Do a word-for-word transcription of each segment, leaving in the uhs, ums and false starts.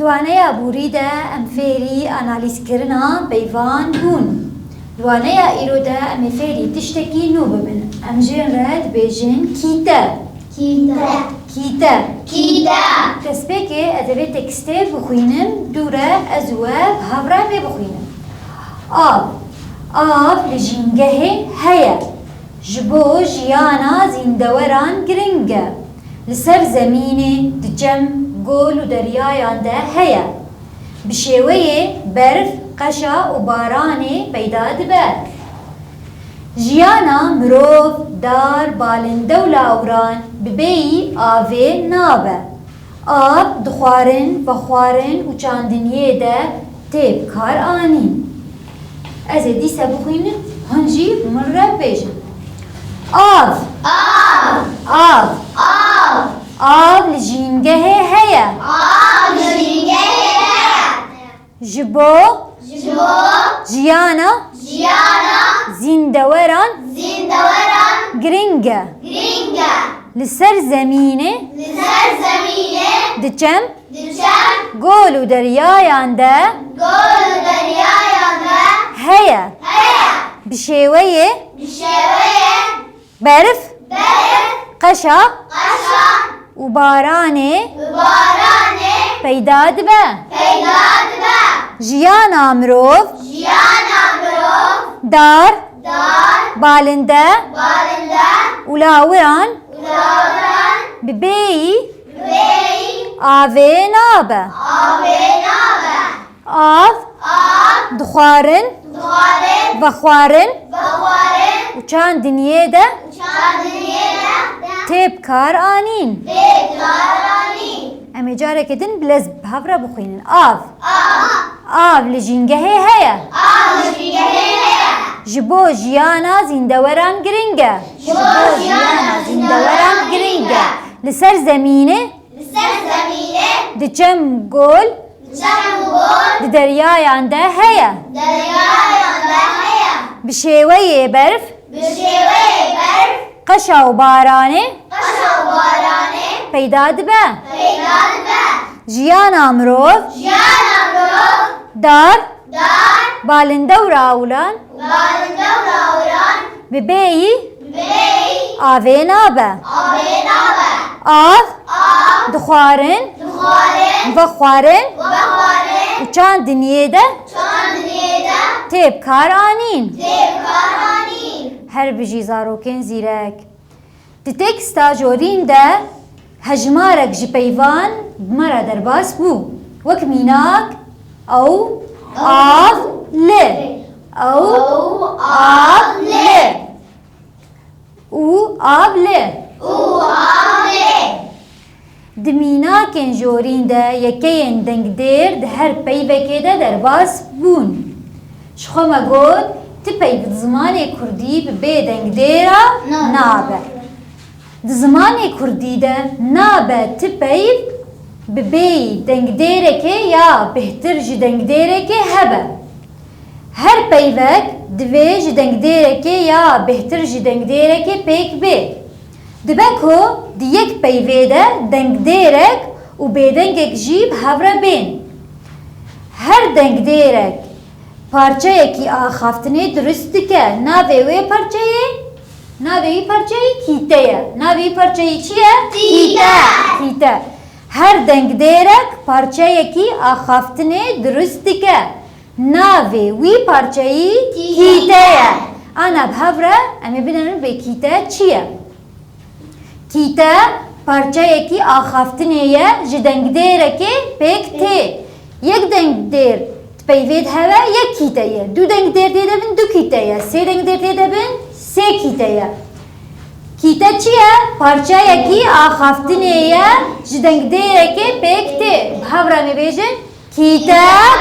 Waneya borî de em fêrî analîzkirina peyvan bûn. Di waneya îro de em ê fêrî tiştekî nû bibin. Em jin re dibêjin kîte. Kîte. Kîte. Kîte. Destpêkê ez ê vê tekstê bixwînim, dû re ez û we bi hev re em ê bixwînin. Av. Av li jîngehê heye. Ji bo jiyana zîndeweran giring e. Li ser zemînê, di çem, gol û deryayan de heye. Bi şêweyê berf, qeşa û baranê peyda dibe. Jiyana mirov, dar, balinde û lawiran bi bêyî avê nabe. Av di xwarin, vexwarin û çandiniyê de tê bi kar anîn. Ez ê dîsa bixwînim, hûn jî bi min re bêjin. Av. Av. Av. Av. Av li jîngehê heye. Av li jîngehê heye. Ji bo. Ji bo. Jiyana. Jiyana. Zîndeweran. Zîndeweran. Giring e. Giring e. Li ser zemînê. Li ser zemînê. Di çem. Di çem. Gol û deryayan de. Gol û deryayan de. Heye. Heye. Bi şêweyê. Bi şêweyê. Berf. Berf. Qeşa. Qeşa. Û baranê. Û baranê. Peyda dibe. Peyda dibe. Jiyana mirov. Jiyana mirov. Dar. Dar. Balinde. Balinde. Û lawiran. Û lawiran. Bi bêyî. Bi bêyî. Avê nabe. Avê nabe. Av. Av. Di xwarin. Di xwarin. Vexwarin. Vexwarin. Û çandiniyê de. Û çandiniyê de. Tê bi kar anîn. Tê bi kar anîn. Em ê careke din bi lez bi hev re bixwînin. Av. Av. Av li jîngehê heye. Av li jîngehê heye. Ji bo jiyana zîndeweran giring e. Ji bo jiyana zîndeweran giring e. Li ser zemînê. Li ser zemînê. Di çem gol. Di çem gol. Di deryayan de heye. Deryayan de heye. Bi şêweyê berf. Bi şêweyê berf. Qeşa û baranê. Qeşa û baranê. Peyda dibe. Peyda dibe. Jiyana mirov. Jiyana mirov. Dar. Dar. Balinde û rawiran. Balinde û rawiran. Bi bêyî. Bi bêyî. Avê nabe. Avê nabe. Av. Av. Di xwarin. Di xwarin. Vexwarin. Vexwarin. Û çandiniyê de. Çandiniyê de. Tê bi kar anîn. Tê bi kar anîn. Her bijî zarokên zîrek. Di teksta jorîn de hejmarek ji peyvan bi me re derbas bû. Wek mînak, ew av li. Ew av li. Û av li. Û av li. Di mînakên jorîn de yekeyên dengdêr di her peyvekê de derbas bûn. Ji xwe me got, ti peyv di zimanê kurdî bi bê dengdêra Na. nabe. Di zimanê kurdî de nabe ti peyv bi bêyî dengdêrekê ya bêhtir ji dengdêrekê hebe. Her peyvek divê ji dengdêrekê ya bêhtir ji dengdêrekê pêk bê. Dibe ku di yek peyvê de dengdêrek û bêdengek jî bi hev re bên. Her dengdêrek parçeyekî axaftinê dirust dike. Navê wê parçeyê, navê wî parçeyê kîte ye. Navê wî parçeyê çi ye? Kîte. Kîte. Her dengdêrek parçeyekî axaftinê dirust dike. Navê wî parçeyî Kîte. kîte ye. Ana bi hev re em ê bidin bê kîte çi ye? Kîte parçeyekî axaftinê ye, ji dengdêrekê pêk tê. Yek dengdêr di peyvê de hebe, yek kîte ye. Du dengdêr tê de bin, du kîte ye. Sê dengdêr tê de bin, sê kîte ye. Kîte çi ye? Parçeyekî axaftinê ye, ji dengdêrekê pêk tê. Bi hev re em ê bêjin, kîte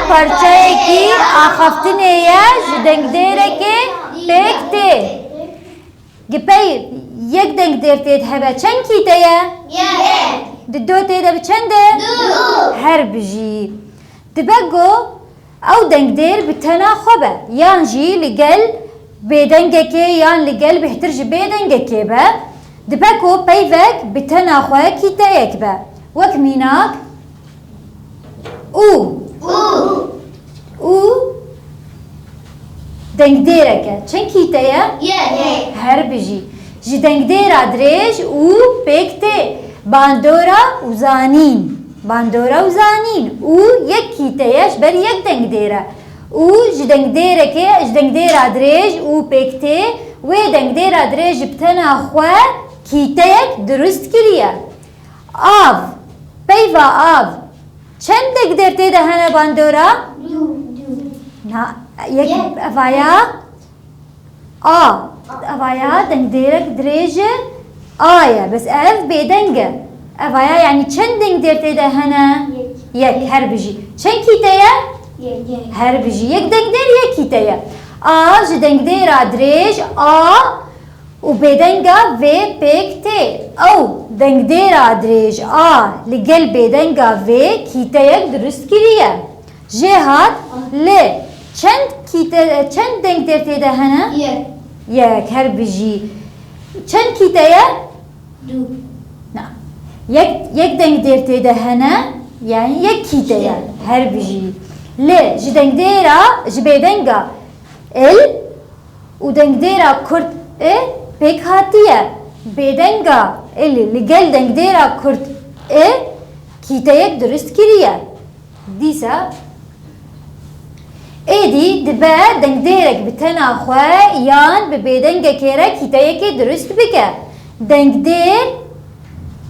parçeyekî axaftinê ye, ji dengdêrekê pêk tê. Gi pey yek dengdêr tê de hebe çend kîte ye? Yek. Di do tê de bi çend e? Du. Her bijî. Dibe ku ew dengdêr bi tena xwe be, yan jî li gel bêdengekê yan li gel bêhtir ji bêdengekê be. Dibe ku peyvek bi tena xwe kîteyek be. Wek mînak, Û. Û. Û dengdêrek e. Çend kîte ye? Yek. Her bijî. Ji dengdêra dirêj û pêk tê. Bandora û zanîn. Bandora û zanîn. Û yek kîte ye, ji ber yek dengdêr e. Û ji dengdêrekê, ji dengdêra dirêj û pêk tê, wê dengdêra dirêj bi tena xwe kîteyek dirust kiriye. Av. Peyva av. Çend dengdêr tê de hene bandora? Du. Du. Na, yek. Yek. Evaya a. Evaya dengdêrek dirêj e. A ye. Bes ev bêdeng e. Evaya, yanî çend dengdêr tê de hene? Yek. Yek. Her bijî. Çend kîte ye? Yek. Yek. Her bijî. Yek dengdêr, yek kîte ye. A ji dengdêra dirêj a û bêdenga vê pêk tê. Ew dengdêra dirêj a li gel bêdenga vê kîteyek dirust kiriye. Jê hat, lê çend kîte, çend dengdêr tê de hene? Yek. Yek, her bijî. Çend kîte ye? Du. Na. Yek, yek dengdêr tê de hene, yanî yek kîte ye. Her bijî. Lê ji dengdêra, ji bêdenga il û dengdêra kurt e pêk hatiye. Bêdenga ilî li gel dengdêra kurt e kîteyek dirust kiriye. Dîsa êdî dibe dengdêrek bi tena xwe yan bi bêdengekê re kîteyekê dirust bike. Dengdêr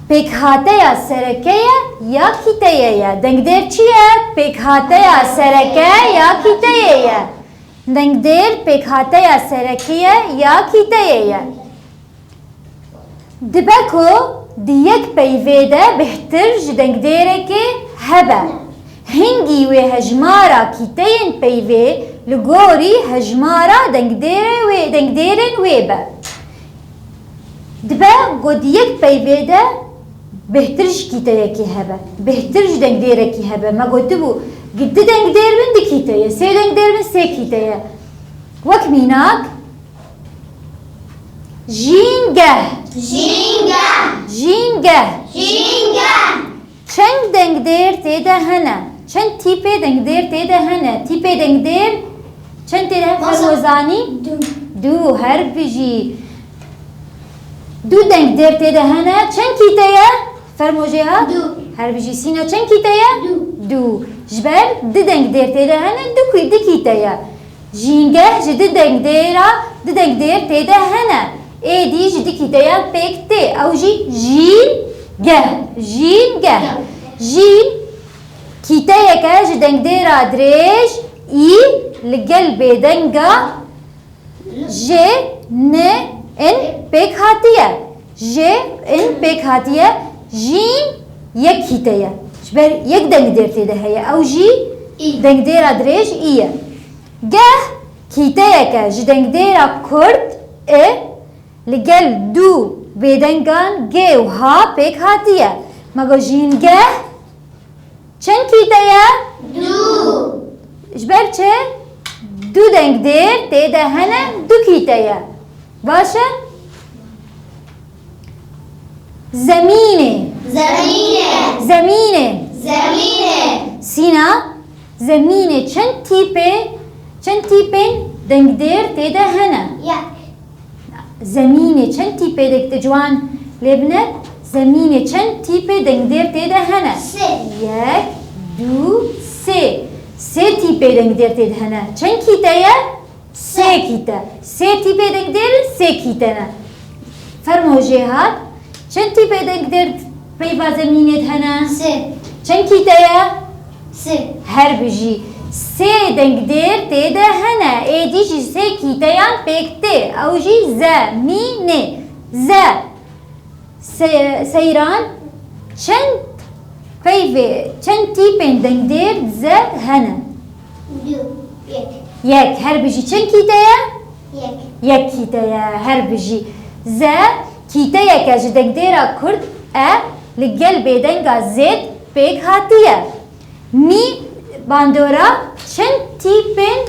pêkhateya sereke ye ya kîteye ye? Dengdêr çi ye? Pêkhateya sereke ya kîteyê ye? Dengdêr pêkhateya serekî ye ya kîteyê ye? Dibe ku di yek peyvê de bêhtir ji dengdêrekê hebe. Hingî wê hejmara kîteyên peyvê li gorî hejmara dengdêrê wê, dengdêrên wê be. Dibe ku di yek peyvê de bêhtir ji kîteyekê hebe, bêhtir ji dengdêrekî hebe. Me gotibû, gi-, du dengdêr bin, du kîte ye, sê dengdêr bin, sê kîte ye. Wek mînak, jîngeh. Jîngeh. Jîngeh. Jîngeh. Çend dengdêr tê de hene? Çend tîpê dengdêr tê de hene? Tîpê dengdêr çend tê de hene? Masa. Fermo zanî? Du. Du, her bijî. Du dengdêr tê de hene. Çend kîte ye? Fermo jê hat? Du. Her bijî. Sîna, çend kîte ye? Du. Du. Ji ber du dengdêr tê de hene, du kî-, du kîte ye. Jîngeh ji du dengdêra, du dengdêr tê de hene. Êdî ji du kîteyan pêk tê. Ew jî jîn geh. Jîn geh. Jîn kîteyeke ji dengdêra dirêj î li gel bêdenga jê, n, in pêk hatiye. Jê, in pêk hatiye. Jîn yek kîte ye. Ji ber yek dengdêr tê de heye. Ew jî dengdêra dirêj î ye. Geh kîteyeke ji dengdêra kurt i li gel du bêdengan g û h pêk hatiye. Me got jîngeh çend kîte ye? Du. Ji ber çi? Du dengdêr tê de hene, du kîte ye. Baş e? Zemînê. Zemînê. Zemînê. Zemînê. Sîna, zemînê çend tîpê, çend tîpên dengdêr tê de hene? Yek. Zemînê çend tîpê de, te ciwan lê bine, zemînê çend tîpê dengdêr tê de hene? Sê. Yek, du, sê. Sê tîpê dengdêr tê de hene. Çend kîte ye? Sê kîte. Sê tîpê dengdêr in, sê kîte ne. Fermo jê hat. Çend tîpê dengdêr peyva zemînê de hene? Sê. Çend kîte ye? Sê. Her bijî. Sê dengdêr tê de hene. Êdî jî sê kîteyan pêk tê. Ew jî ze, mî, nê. Ze. Se-, seyran çend peyvê, çend tîpên dengdêr ze hene? Du, yek. Yek, her bijî. Çend kîte ye? Yek. Yek kîte ye, her bijî. Ze, kîteyeke ji dengdêra kurt e, li gel bêdenga zêd pêk hatiye. Mî bandora çend tîpên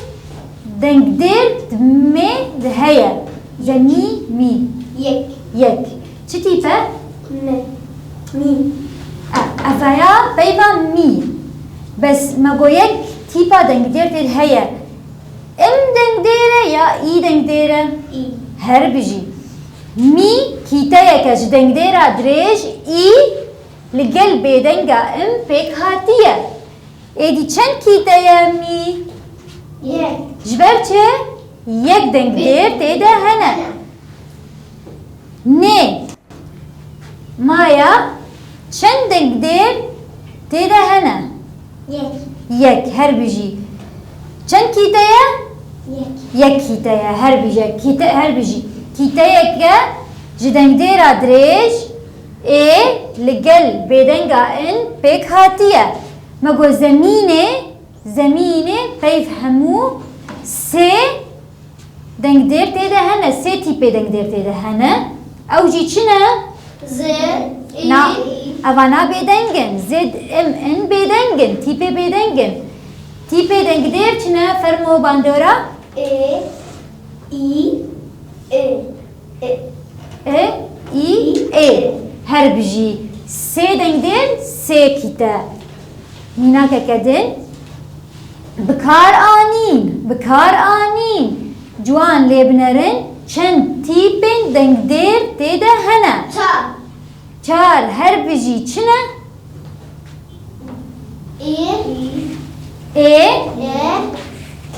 dengdêr di mê de heye? Zemî, mî. Yek. Yek. Çi tîp e? Me. Mî. E, evaya peyva mî. Bes me got yek tîpa dengdêr tê de heye. Im dengdêr e ya î dengdêr e? Î. Her bijî. Mî kîteyek e ji dengdêra dirêj î li gel bêdenga im pêk hatiye. Êdî çend kîte ye mî? Yek. Ji ber çi? Yek dengdêr tê de hene. Nê. Maya çend dengdêr tê de hene? Yek. Yek, her bijî. Çend kîte ye? Yek. Yek kîte ye, her bijî. Kîte, her bijî. Kîteyeke ji dengdêra dirêj ê li gel bêdenga in pêk hatiye. Me got zemînê, zemînê peyv hemû sê dengdêr tê de hene, sê tîpê dengdêr tê de hene. Ew jî çi ne? Z, î. Na, eva na bêdeng in. Zêd, im, in bêdeng in. Tîpê bêdeng in. Tîpê dengdêr çi ne? Fermo bandora. Ê, î, ê, ê. Ê, î, ê. Her bijî. Sê dengdêr, sê kîte. Mînakeke din. Bi kar anîn, bi kar anîn. Ciwan lê binerin çend tîpên dengdêr tê de hene? Çar. Çar, her bijî çi ne? Ê. Ê. Ê.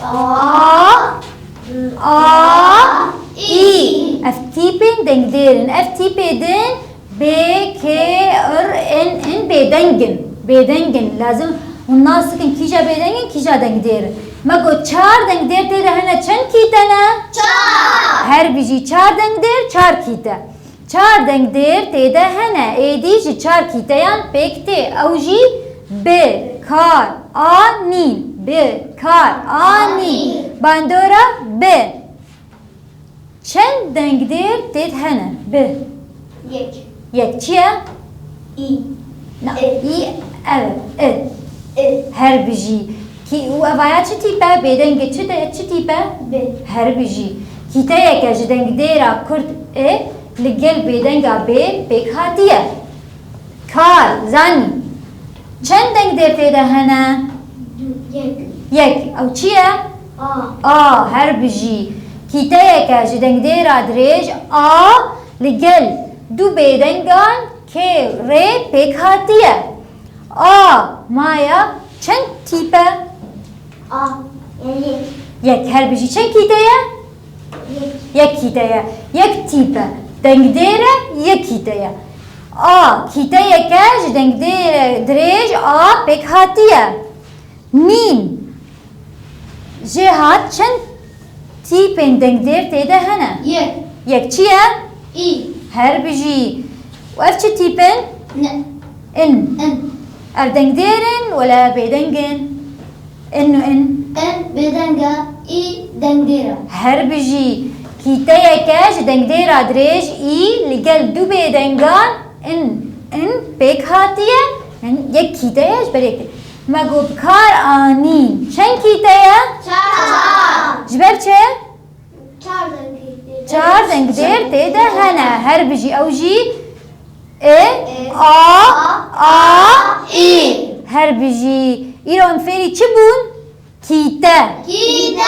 A. A. A. Î. Î. Ev tîpên dengdêr in. Ev tîpê din B, K, R, N, N bêdeng in. Bêdeng in. Lazim hûn nas dikin kîja bêdeng in, kîja dengdêr in. Me got çar dengdêr tê de hene, çend kîte ne? Çar. Her bijî çar dengdêr, çar kîte. Çar dengdêr tê de hene. Êdî ji çar kîteyan pêk tê. Ew jî bi, kar, a, nîn. Bi, kar, a, nîn. Bandora bi. Çend dengdêr tê de hene? Bi. Yek. Yek çi ye? Î. Na, Î. Î, evet, I. I. Her bijî. Kî, û evaya çi tîp e? Bêdengê çi de, çi tîp e? Bi. Her bijî. Kîteyeke ji dengdêra kurt I li gel bêdenga bê pêk hatiye. Kar, zanî. Çend dengdêr tê de hene? Du, yek. Yek. Ew çi ye? A. A, her bijî. Kîteyeke ji dengdêra dirêj A li gel du bêdengan K, R pêk hatiye. A, maya çend tîp e? A, yani yek. Yek, her bijî çend kîte ye? Yek. Yek kîte ye. Yek tîp e. Dengdêr e, yek kîte ye. A, kîteyeke ji dengdêr dirêj A pêk hatiye. Nîn. Jê hat çend tîpên dengdêr tê de hene? Yek. Yek çi ye? Î. Her bijî. Û ev çi tîp in? Ne. In. In. Ev dengdêr in wele bêdeng in? In û in. In bêdeng e, î dengdêr e. Her bijî. Kîteyeke ji dengdêra dirêj î li gel du bêdengan in, in pêk hatiye. Yani yek kîte ye ji ber yek. Me got bi kar anîn. Çend kîte ye? Çar. Ji ber çi? Çar dengdêr. Çar dengdêr tê de hene. Her bijî ew jî I, A, A, î. Her bijî. Îro em fêrî çi bûn? Kîte. Kîte.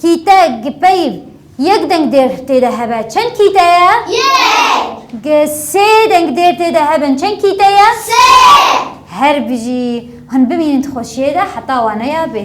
Kîte gi peyv yek dengdêr tê de hebe. Çend kîte ye? Yek. Gi sê dengdêr tê de hebin. Çend kîte ye? Sê. Her bijî. Hûn bimînin di xweşiyê de heta waneya bê.